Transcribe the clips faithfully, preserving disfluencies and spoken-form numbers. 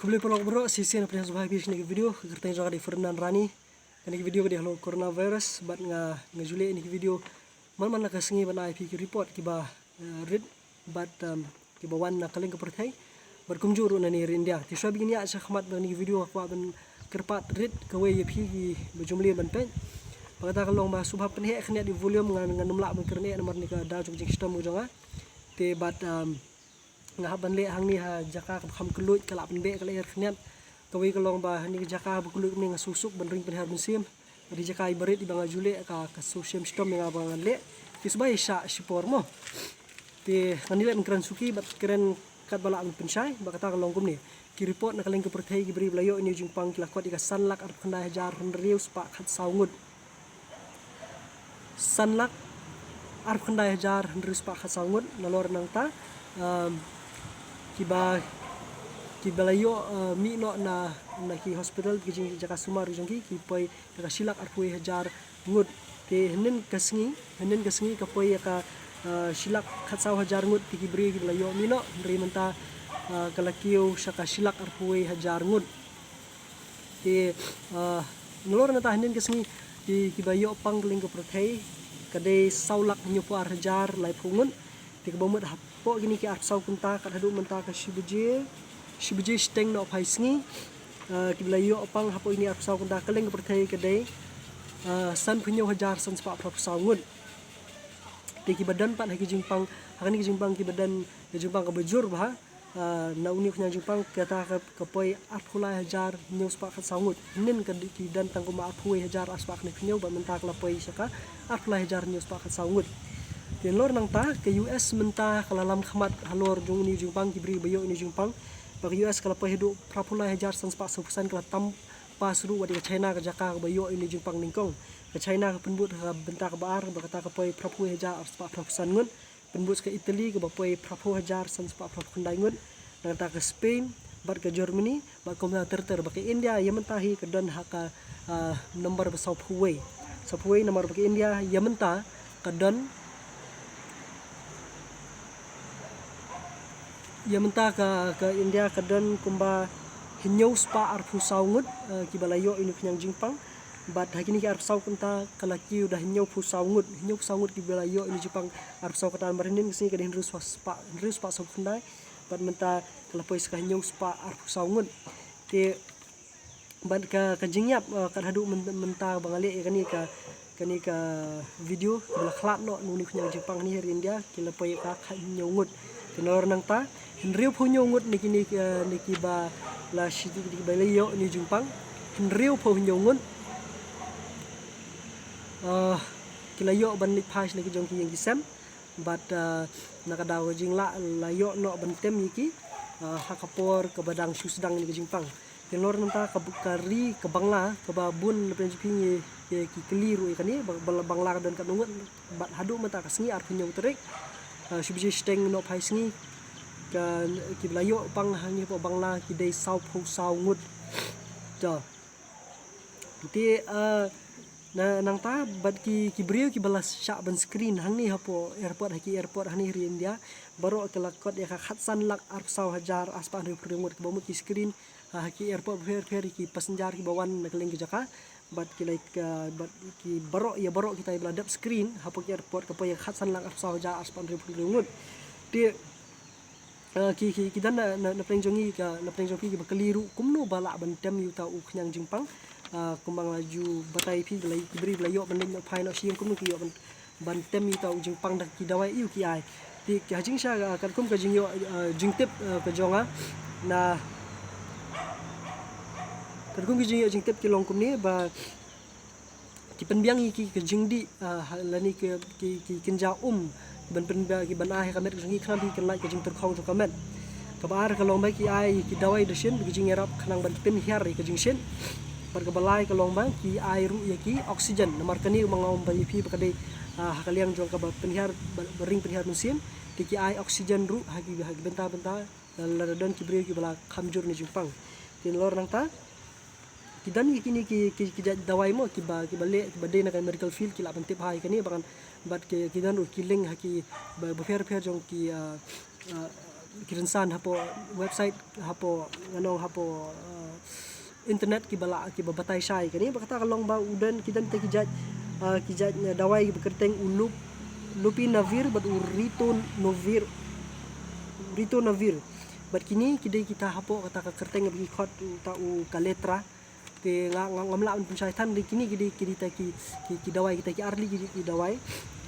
Khublei paralok baroh, shisien nga pdiang sngewbha ïa phi sha kane ka video. Ka kyrteng jong nga ka dei Ferdinand Rani. Kane ka video ka dei halor coronavirus bad nga, nga ju leh ïa kane ka video man man la ka sngi ban ai ïa phi ki report kiba, eh, rit bad, um, kiba wan na kylleng ka pyrthei bad kumjuh ruh na ne ri India. Te shuwa ba ngin ïaid shakhmat bad kane ka video, nga kwah ban kyrpad rit kawei ïa phi kiba ju mlien ban peit. Ba kata ka long ba sngewbha pynheh khyndiat ïa ka volume, nga, ngan ym lah ban kren eh namar kane ka daw jong ka jingshitom ka jong nga. Te bad, um, nga hap ban leh hangne ha jaka kaba kham kylluid, ka lah ban beh ka lyer khyndiat. Kawei ka long ba hangne ka jaka ba kylluid kumne nga suk suk ban ring pynhiar mynsiem. Ka dei jaka iba rit iba nga ju leh, ka, ka shu shem shitom ïa nga ba ngan leh. Te sngewbha ïa shah shipor mo. Te ngan ïaleh ban kren suki bad kren katba lah ban pynshai, ba kata ka long kumne. Ki report na kylleng ka pyrthei, ki briew ba la ïoh ïa une u jingpang ki la kot ïa ka san lak arphew khyndai hajar hynriew spah khatsaw ngut. San lak arphew khyndai hajar hynriew spah khatsaw ngut. Nalor nangta, um, kiba, kiba la ïoh, uh, mih noh na, na ki hospital, ki jing, jaka sumar jong ki, ki poi ïa ka shi lak arphew wei hajar ngut. Te hynnin ka sngi, hynnin ka sngi ka poi ïa ka, uh, shi lak khatsaw hajar ngut te ki briew kiba la ïoh mih noh, hynrei mynta, uh, ka la kiew sha ka shi lak arphew wei hajar ngut. Te, uh, nalor nangta hynnin ka sngi ki, kiba ïoh pang kylleng ka pyrthei ka dei saw lak hynñiewphew ar hajar laiphew ngut. Te kaba mut hapoh kine ki arphew saw kynta, kat haduh mynta ka shi baje, shi baje shiteng noh phai sngi, uh, kiba la ïoh pang hapoh kine arphew saw kynta kylleng ka pyrthei ka dei, uh, sanphew hynñiew hajar san spah phraphew saw ngut. Te kiba don pat ha ki jingpang, ha kane ka jingpang kiba don ka jingpang kaba jur bha, uh, na une u khñiang jingpang, kata ka, ka poi arphew lai hajar hynñiew spah khatsaw ngut. Hynnin ka dei ki don tang kumba arphew wei hajar ar spah khyndai phew hynñiew, bad mynta ka la poi sha ka arphew lai hajar hynñiew spah khatsaw ngut. Te nalor nangta ka U S mynta ka la lam khmat halor jong une u jingpang, ki briew ba ïoh une u jingpang. Ba ka U S ka la poi haduh phraphew lai hajar san spah sawphew san, ka la tam pass ruh wat ïa ka China, ka jaka kaba ïoh une u jingpang nyngkong. Ka China ka pynbud ha ka bynta kaba ar, ba kata ka poi phraphew wei hajar ar spah phraphew san ngut. Pynbud ka Italy kaba poi phraphew hajar san spah phraphew khyndai ngut. Nangta ka Spain bad ka Germany bad kumta ter ter. Ba ka India ïa mynta hi ka don ha ka, ah, number ba sawphew wei. Sawphew wei namar ba ka India ïa mynta ka don, ïa mynta ka, ka India ka don kumba hynñiew spah arphew saw ngut, eh, kiba la ïoh ïa une u khñiang jingpang. Bad ha kine ki arphew saw kynta ka la kiew da hynñiewphew saw ngut, hynñiewphew saw ngut kiba la ïoh ïa une u jingpang arphew saw kynta. Namar hynnin ka sngi ka dei hynriew spah, hynriew spah sawphew khyndai, bad mynta ka la poi sha ka hynñiew spah arphew saw ngut. Te bad ka, ka jingïap, eh, kat haduh myn-, mynta ba nga leh ïa kane ka, kane ka video, kiba la khlad noh na une u khñiang jingpang hangne ha ri India ki la poi ïa ka khathynñiew ngut. Te nalor nangta hynriewphew hynñiew ngut na kine, eh, na kiba la shi, kiba la ïoh une u jingpang, hynriewphew hynñiew ngut, eh, ki la ïoh ban leit phai sha la ki jong ki ïing ki sem. Bad, ah, na ka daw ka jinglah la ïoh noh ban tem ïa ki, ah, ha ka por kaba dang shu sdang ïa ka jingpang. Te nalor nangta ka, ka ri ka Bangla kaba bun na pdeng jong phi ngi, ki, ki kylli ruh ïa kane, ba, ba Bangla ka don katno ngut, bad haduh mynta ka sngi arphew hynñiew tarik, ah, shi baje shiteng noh phai sngi, ka, kiba la ïoh pang hangne hapoh Bangla ki dei sawphew saw ngut. To. Te, ah, na, nangta bad ki, ki briew kiba la shah ban screen hangne hapoh airport, ha ki airport hangne ha ri India, baroh ki la kot ïa ka khatsan lak arphew saw hajar ar spah hynriewphew hynriew ngut, kiba mut ki screen, ah, ha ki airport bapher bapher, ki passenger kiba wan na kylleng ki jaka, bad ki la, ah, bad ki baroh, ïa baroh kita ba la dep screen hapoh ki airport ka poi ïa ka khatsan lak arphew saw hajar ar spah hynriewphew hynriew ngut. Te, ah, ki, ki, ki don na, na, na pdeng jong ngi, ka, na pdeng jong phi kiba kylli ruh kumno ba lah ban tem ïa uta u khñiang jingpang. Ah, kumba nga la ju batai ïa phi, ba la, ki briew ba la ïoh ban leit noh phai noh sha ïing kumno ki ïoh ban, ban tem ïa uta u jingpang da ki dawai aïu ki ai. Te ha jingshisha, ah, katkum ka jingïoh, ah, jingtip, ah, ka jong nga, na, katkum ka jingïoh jingtip ki long kumne ba ki pynbiang ïa ki ka jingdih, ah, ha, lane ki, ki, ki kynja um, ban pynbiang, ki ban ai ha ka met ka jong ki khnang ba kin lait ka jingtyrkhong jong ka met. Kaba ar ka long ba ki ai ki dawai da shin, ki jingïarap khnang ban pynhiar ïa ka jingshit. Bad kaba lai ka long ba ki ai ruh ïa ki oxygen. Namar kane ba nga ong ba ïa phi ba ka dei, ah, ha ka liang jong kaba pynhiar, ba, ba ring pynhiar mynsiem. Te ki ai oxygen ruh ha ki, ha ki bynta bynta, lada don ki briew kiba la kham jur ne jingpang. Te nalor nangta ki don ïa kine ki, ki, ki jait dawai mo, kiba, kiba leh, kiba dei na ka medical field, ki lah ban tip ha ïa kane, ba kan, bad ki, ki don ruh ki link ha ki, ba, bapher bapher jong ki, ah, ah, ki rynsan hapoh website, hapoh, nga ong, hapoh, uh, internet kiba la, kiba batai shai kane. Bad kata ka long ba u don, ki don kita ki jait, uh, ki jait, uh, dawai kiba kyrteng u lup, lopinavir bad u ritonavir, ritonavir. Bad kine ki dei kita hapoh kata ka kyrteng ba ki khot uta u Kaletra. Te nga, nga, ngam lah ban pynshai than, dei kine ki dei, ki dei kita ki, ki, ki dawai, kita ki arli ki, ki dawai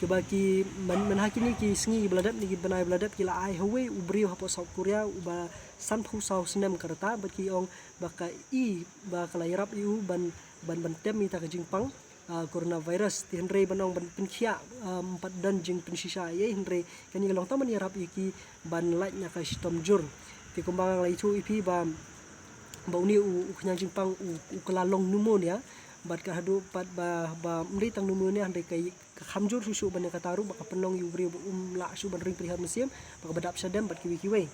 kiba ki man, man ha kine ki sngi kiba la dep, ne ki bnai ba la dep, ki la ai ha uwei u briew hapoh South Korea uba sanphew saw snem ka rta, bad ki ong ba ka i, ba ka la ïarap ïa u ban, ban, ban tem ïa kata ka jingpang, ah, coronavirus. Te hynrei ban ong ban pynkhiah, ah, ym pat don jingpynshisha ïa i, hynrei kane ka long tang ban ïarap ïa ki ban lait na ka shitom jur. Te kumba nga la ïathuh ïa phi ba, ba une u, u khñiang jingpang u, u kylla long pneumonia, bad ka haduh pat ba, ba ym dei tang pneumonia, hynrei ka, ka kham jur shuh shuh ban ïa kata ruh, ba ka pynlong ïa u briew ba um lah shuh ban ring pyrshah mynsiem, ba kaba dap shadem bad kiwei kiwei.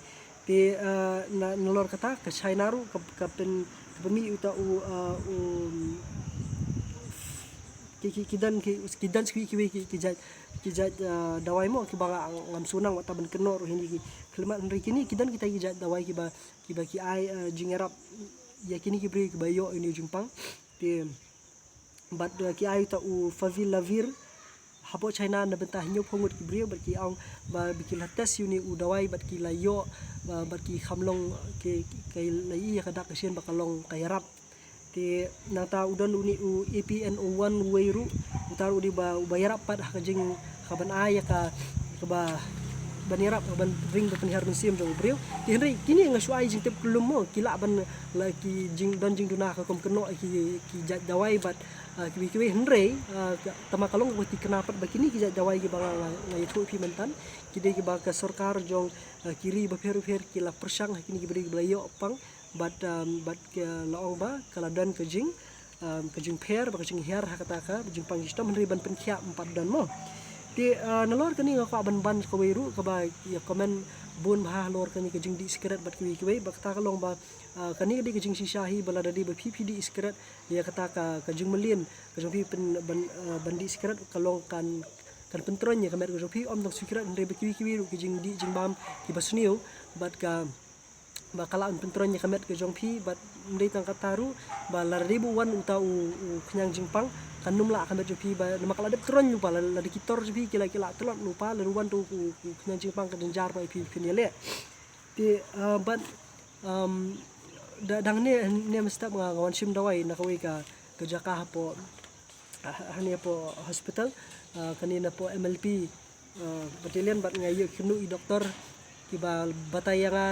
Te, eh, na, nalor kata ka China ruh ka, ka pyn, ka pynmih uta u, eh, u, ki, ki, ki don, ki, ki don kiwei kiwei ki, ki jait, ki jait, eh, dawai mo, kiba nga, ngam sngewthuh wat ban kynnoh ruh hi ne ki khlieh, hynrei kine ki don kita ki jait dawai kiba, kiba ki ai, eh, jingïarap ïa kine ki briew kiba ïoh ïa une u jingpang. Te bad, eh, ki ai uta u favilavir hapoh China na bynta hynñiewphew ngut ki briew, bad ki ong ba, ba ki la test ïa une u dawai bad ki la ïoh, ba, bad ki kham long, ki, ki, ki la ïoh ïa ka dak ka sien ba ka long ka ïarap. Te nangta u don une u A P N O one uwei ruh, uta ruh u dei ba, uba ïarap pat ha ka jing, ka ban ai ïa ka, kaba, ban ïarap, ban ring ban pynhiar mynsiem jong u briew. Te hynrei kine nga shu ai jingtip khlem mo, ki lah ban, la ki jing, don jingduna ka kum kynnoh ki, ki jait dawai bad, ah, kiwei kiwei, hynrei, ah, ka, tangba ka long kaba thikna pat ba kine ki jait dawai kiba nga, nga, nga ïathuh ïa phi mynta, ki dei kiba ka sorkar jong, ah, ki ri bapher bapher ki la pyrshang ha kine ki briew kiba la ïoh pang, bad, um, bad ka la ong ba ka la don ka jing, um, ka jingpher bad ka jinghiar ha kata ka jingpang shitom, hynrei ban pynkhiah ym pat don mo. Te, uh, nalor kane nga kwah ban ban kawei ruh kaba ïa comment bun bha halor kane ka jingdih sikret bad kiwei kiwei, bad kata ka long ba, uh, kane ka dei ka jingshisha hi ba lada dei ba phi, phi dih sikret, ïa kata ka, ka jingmlien ka jong phi pyn, ban, uh, ban dih sikret ka long kan, kan pyntroiñ ïa ka met ka jong phi, ym tang sikret hynrei ba kiwei kiwei ruh ki jingdih jingbam kiba sniew, bad ka, ba ka lah ban pyntroiñ ïa ka met ka jong phi, bad ym dei tang kata ruh, ba lada dei ba u wan uta u, u khñiang jingpang, kan ym lah ka met jong phi, ba namar ka la dep troiñ lypa, la, lada ki tor jong phi ki la, ki la tlot lypa, lada u wan uta u, u, u khñiang jingpang ka danger ba ïa phi phin ïaleh. Te, ah, bad, um, da, dang ne, ne mynstep nga, nga wan shim dawai na kawei ka, ka jaka hapoh, ah, hangne hapoh hospital, ah, kane na poh M L P, ah, battalion, bad nga ïoh kynnoh i doktor kiba batai ïa nga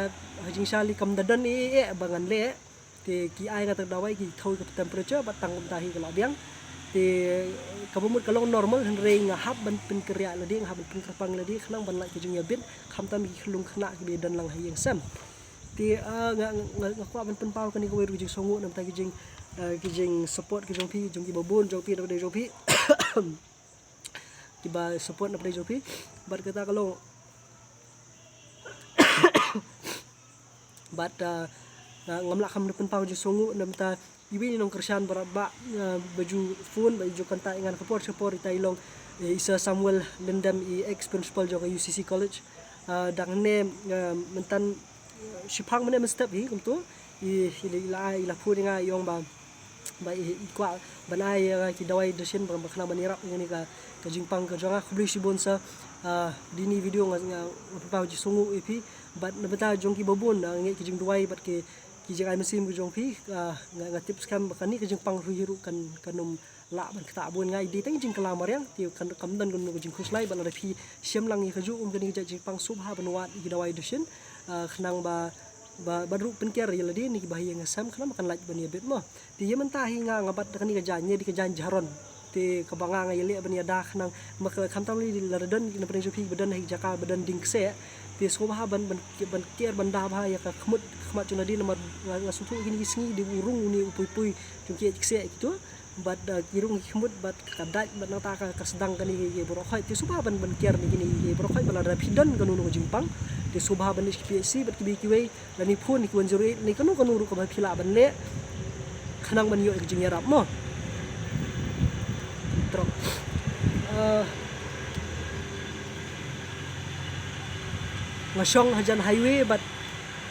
ha jingshai, kam da don ei ei ei ba ngan leh. Te ki ai nga tang dawai, ki thaw ïa ka temperature bad tang kumta hi ka la biang. Te kaba mut ka long normal, hynrei nga hap ban pynkyrpang ïa lade, nga hap ban pynkyrpang ïa lade khnang ban lait ka jingïabit, khamtam ki khyllung khynnah kiba don lang ha ïing sem. Te, ah, nga, nga, nga kwah ban pynpaw kane kawei ruh ka jingsngewnguh na bynta ki jing, ah, ki jingsupport ki jong phi, jong kiba bun jong phi, na bynta jong phi. Kiba support na bynta jong phi. Bad kata ka long, bad, ah, nga, ngam lah kham da pynpaw jingsngewnguh na bynta iwei i nongkyrshan ba, ba, ah, ba ju phone, ba ju contact ïa nga na ka por sha por, ita i long, eh, i Sir Samuel Lyndem, i ex principal jong ka U C C College. Ah, dang ne, ah, mynta, eh, shiphang mynne mynstep hi kumto, i, i la, i la, i la phone ïa nga, i ong ba, ba i, i kwah ban ai ïa nga ki dawai dashin ba, ba khnang ban ïarap ïa kane ka, ka jingpang ka jong nga. Khublei shibun Sir, ah, dei ne video nga, nga, nga pynpaw jingsngewnguh ïa phi, bad na bynta jong kiba bun, ah, ngeit ki jingduwai bad ki, ki jingai mynsiem ki jong phi, ah, nga, nga tip skhem ba kane ka jingpang ruh hi ruh kan, kan ym lah ban ktah bun. Nga i dei tang jingkylla mariang, te kan, kam don kano ka jingkhuslai, bad lada phi shem lang ïa kajuh kum kane ka jait jingpang, sngewbha ban wad ïa ki dawai dashin, ah, khnang ba, ba, bad ruh pynker ïa lade ne kiba ha ïing ha sem, khnang ba kan lait ban ïabit mo. Te ïa mynta hi nga, nga bat da kane ka jaiñ, ne dei ka jaiñ jharon. Te kaba nga, nga ïaleh ban ïada khnang, ma ka, khamtam lei lada don na pdeng jong phi ba don ha ki jaka ba don dieng kseh. Te sngewbha ban, ban, ban ker ban da bha ïa ka khmut, khmat jong lade, namar nga, nga sngewthuh kine ki sngi dei u rung une u pui pui jong ki kseh kito. Bad, ah, ki rung ki khmut bad ka dait bad nangta ka, ka sdang kane ki, ki baroh khoit. Te sngewbha ban, ban ker ne kine ki baroh khoit, ba lada phi don kano kano ka jingpang, te sngewbha ban leit sha ki P H C bad kiwei kiwei, lane phone ïa ki one zero eight ne kano kano ruh kaba phi lah ban leh khnang ban ïoh ïa ka jingïarap mo. Trok. Ah. Nga shong hajan highway bad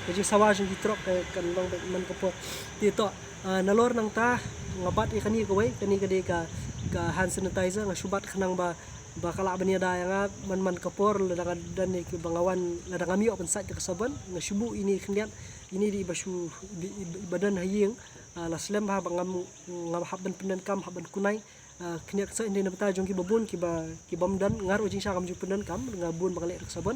ka jingsawa jong ki trok ka kan long bad man ka por. Te to, ah, nalor nangta nga bat ïa kane kawei, kane ka dei ka, ka hand sanitizer, nga shu bat khnang ba, ba ka lah ban ïada ïa nga man man ka por, lada nga don ïa kiba nga wan, lada ngam ïoh ban sait da ka sabon, nga shu buh ïa ine khyndiat, ine dei iba shu, dei iba, iba don ha ïing, ah, la slem bha ba ngam, ngam hap ban pyndonkam, hap ban kunai, ah, khyndiat ka sait hynrei na bynta jong kiba bun kiba, kibym don, nga ruh jingshai ngam ju pyndonkam, nga bun ba nga leh da ka sabon.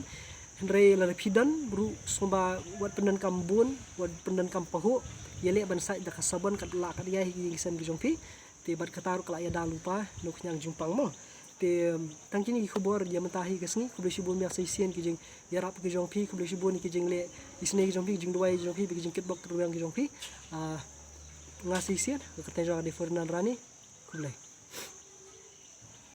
Hynrei lada phi don ruh sngewbha wat pyndonkam bun, wat pyndonkam pahuh, ïaleh ban sait da ka sabon kat ba lah kat ïa hi ki ïing ki sem ki jong phi. Te bad kata ruh ka lah ïada lypa na u khñiang jingpang mo. Te, um, tang kine ki khubor ïa mynta hi ka sngi, khublei shibun biang sa shisien ki jingïarap ki jong phi, khublei shibun ki jingleh isynei ki jong phi, ki jingduwai ki jong phi, ki jingkitbok kyrwiang ki jong phi. Ah, nga sa shisien, ka kyrteng jong nga ka dei Ferdinand Rani. Khublei.